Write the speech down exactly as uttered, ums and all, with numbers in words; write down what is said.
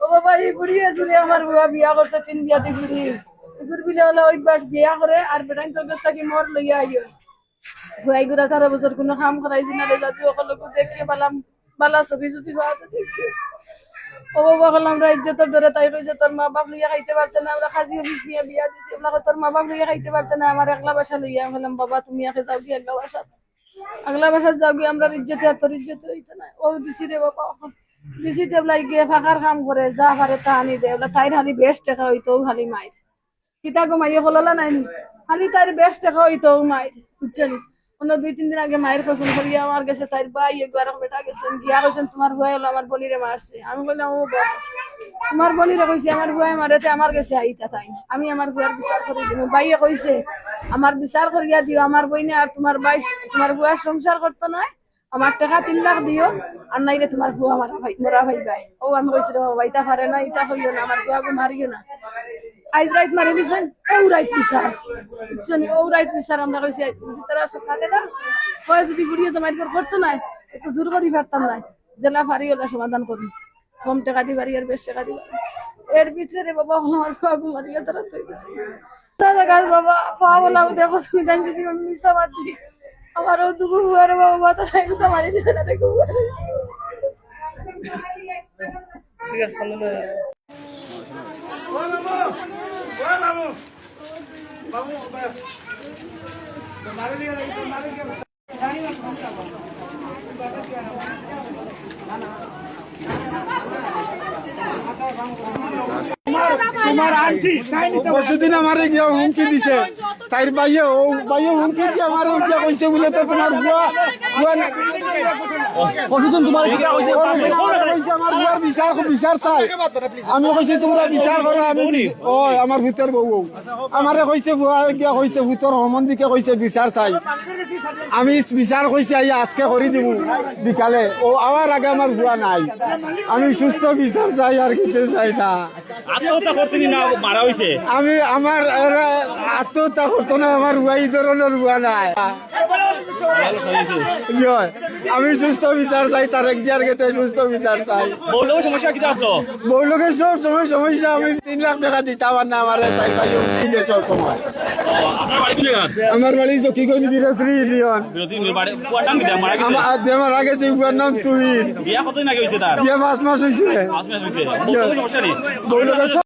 ও বাবা, ই বুড়ি আছে রে, আমার বুয়া বিয়া করছে তিন বিয়াতি বুড়ি। ইগুর বিলে অলা অভ্যাস, বিয়া করে আর বেটাইন্তর গেছ থাকি মর লইয়া আইও। বুয়াইগুর আঠারো বছর কুনু কাম করাইছি না রে, জাতি অকলকু দেখিয়া বালা, বালা ছবি যদি পাওয়া যায় দেখি। ও বাবা, অখন আমরা ইজ্জতর ডরে তাই কইছে, "তোর মা বাপ লইয়া খাইতে পারতে না, আমরা কাজী অফিস নিয়া বিয়া দিছি, আমরা কই তোর মা বাপ লইয়া খাইতে পারতে না, আমার একলা বাসা লইয়া।" আমি কইলাম, "বাবা, তুমি একে যাও কি একলা বাসাত, একলা বাসাত যাও কি, আমরার ইজ্জতে আর তোর ইজ্জতে অইতে না।" ও দিছি রে বাবা, অখন দিছি তেবলা গিয়ে ফাঁকার কাম করে, যা পারে তা আনি দেয়, ওলা তাইর খালি বেশ টেকা অইতো, খালি মাইর। কিতা গো মাইয়ে হলালা নাইনি? খালি তাইর বেশ টেকা অইতো মাইর, বুঝছো নি? অন্য দুই তিন দিন আগে মাইর কসম করিয়া আমার গেছে তাইর ভাই এগু আরক বেটা গেছেন, গিয়া কইছেন, "তোমার বুয়ায় অলা আমার বলিরে মারছে।" আমি কইলাম, "ও বাবা, তোমার বলিরে কইছে আমার বুয়ায় মারে, তে আমার গেছে আইতা তাই? আমি আমার বুয়ার বিচার করি দিমু।" ভাইয়ে কইছে, "আমার বিচার করিয়া দিও, আমার বইনে আর তোমার ভাই, তোমার বুয়ার সংসার করতো নায়।" আমার টেকা তিন লাখ দিও, আর নাইলে তোমার ফুয়া মারা ভাই, মরা ভাই ভাই। ও আমি কইছি, "রে বাবা, ইতা পারে না, ইতা কইও না, আমার ফুয়াগু মারিও না।" আইজ রাইত মারি দিছইন, ও রাইত বিচার। বুঝছো নি? ও রাইত বিচার আমরা কইছি, আইজ যদি তারা সব থাকে না, হয় যদি বুড়িয়ে তো মাইর করতো না, একটু জোর করি পারতাম না। যেলা পারি ওলা সমাধান করি। কম টেকা দিবার, ইয়ার বেশ টেকা দিবার। এর ভিতরে রে বাবা, আমার ফুয়াগু মারিয়া তারা থই দিছে। তা জাগাত বাবা, ফুয়া বলা দেখো তুমি জানি যদি আমি মিছা মাতি। আমার ও দুগু ফুয়ার বাবা, তারা একটু মারি দিছে না দেখো। ঠিক আছে, সামনে নিয়ে যাও। তোমার আন্টি, তাই নি তো? পরশুদিন আমারে গিয়া হুমকি দিছে। তাইর ভাইয়ে, ও ভাইয়ে হুমকি দিয়া আমারে উঠিয়া কইছে বুলে, "তো তোমার বুয়া, বুয়া না।" পরশুদিন তোমার কিতা কইছে? কইছে, "আমার বুয়ার বিচার, বিচার চাই।" আমি কইছি, "তোমরা বিচার করো, আমি বিচ-," ও আমার ভূতের বউ, ও। আমারে কইছে, ফুয়া গিয়া কইছে, ভূতর হমন দিকে কইছে, "বিচার চাই।" আমি বিচার কইছি, "আইয়া আজকে করি দিমু বিকালে।" ও আওয়ার আগে আমার ফুয়া নাই। আমি সুস্থ বিচার চাই, আর কিছু চাই না। আত্মহত্যা করছে নি না মারা হইছে? আমি, আমার, এরা আত্মহত্যা করতো না, আমার ফুয়া ই ধরনের ফুয়া নাই। জি অয়। আমি সুস্থ বিচার চাই, তারেক জিয়ার গেছে সুস্থ বিচার চাই। বউ লগর সমস্যা কিতা আছলো? বউ লগর সব সময় সমস্যা, আমি তিন লাখ টেকা দিতাম আর না, আমার তাই ভাই হুমকি দেয় সব সময়। ও, আপনার বাড়ি কোন জায়গা? আমার বাড়ি জকিগঞ্জ বিরোধী ইউনিয়ন। বিরোধী ইউনিয়ন, বাড়ি, ফুয়ার নাম কিতা? মারা গেছে? আমার, যে মারা গেছে, ফুয়ার নাম তুহিন। বিয়া কতদিন আগে হইছে তার? বিয়া পাঁচ মাস হইছে। পাঁচ মাস হইছে। বউ লগর সমস্যা নি? বউ লগর